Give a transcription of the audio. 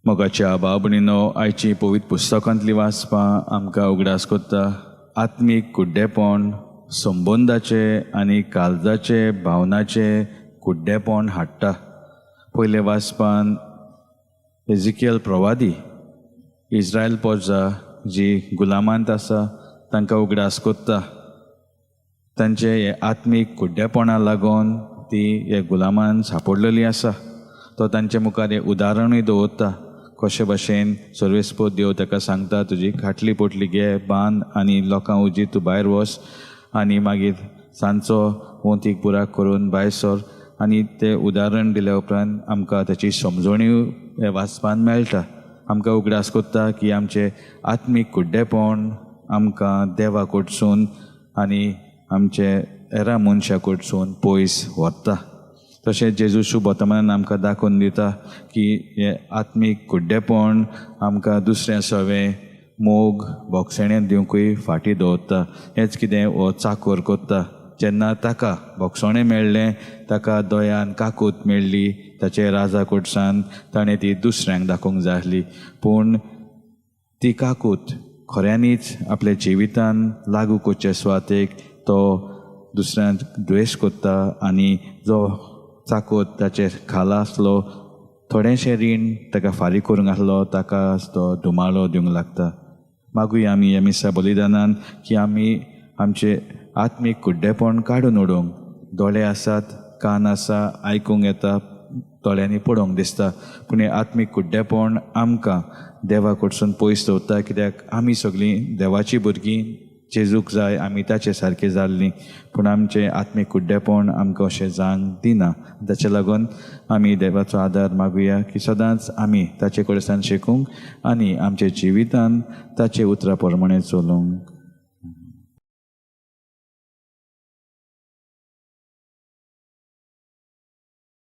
मोगाच्या बाबणीनो, आयची पवित्र पुस्तकांतली वाचपां आमकां उगडास कोत्ता आत्मीक कुड्डेपण संबंदाचे आनी काळजाचे भावनाचे कुड्डेपण हाडटा. पयले वाचपान एजिकियल प्रवादी इस्रायल पोजा जी गुलामांत आसा तांकां उगडास कोत्ता. तांचे हे आत्मीक कुड्डेपणा लागून ती हे गुलामान सापडलेली आसा. तो तांचे मुखार एक उदाहरणूय दवरता, कशे भशेन सर्वेस्पोद देव ताका सांगता, तुजी खाटली पोटली घे, बांद आनी लोकां उजी तूं भायर वच आनी मागीर सांजचो वंतीक बुराक करून भायर सर. आनी तें उदाहरण दिल्या उपरांत आमकां ताची समजणीय वाचपान मेळटा. आमकां उगडास कोत्ता की आमचें आत्मीक कुड्डेपण आमकां देवा कडसून आनी आमचे एरा मनशा कडसून पयस व्हरता. तशेंच जेजू शुभ वर्तमानान आमकां दाखोवन दिता की हें आत्मीक कुड्डेपण आमकां दुसऱ्या सवें मोग भोगसणें दिवंकूय फाटीं दवरता. हेंच कितें हो चाकोर कोत्ता, जेन्ना ताका भोगसणें मेळ्ळें, ताका दयान काकूत मेळ्ळी ताचे राजा कडसान, ताणें ती दुसऱ्यांक दाखोवंक जाय आसली. पूण ती काकूत खऱ्यांनीच आपल्या जिवितान लागू करचे सुवातेक तो दुसऱ्यांक द्वेश कोत्ता आनी जो चाकोत ताचे खाला आसलो थोडेंशें रीण ताका फारीक करूंक आसलो ताका तो धुमाळो दिवंक लागता. मागूया आमी ह्या मिसा बलिदानान की आमी आमचें आत्मीक कुड्डेपण काडून उडोवंक. दोळे आसात, कान आसा, आयकूंक येता, दोळ्यांनी पळोवंक दिसता, पूण हें आत्मीक कुड्डेपण आमकां देवा कडसून पयस दवरता. कित्याक आमी सगळीं देवाचीं भुरगीं, जेजूक जाय आमी ताचे सारकें जाल्लीं, पूण आमचें आत्मीक कुड्डेपण आमकां अशें जावंक दिना. ताचे लागून आमी देवाचो आदार मागुया की सदांच आमी ताचे कडल्यान शिकूंक आनी आमच्या जिवितान ताचे उतरा प्रमाणें चलूंक.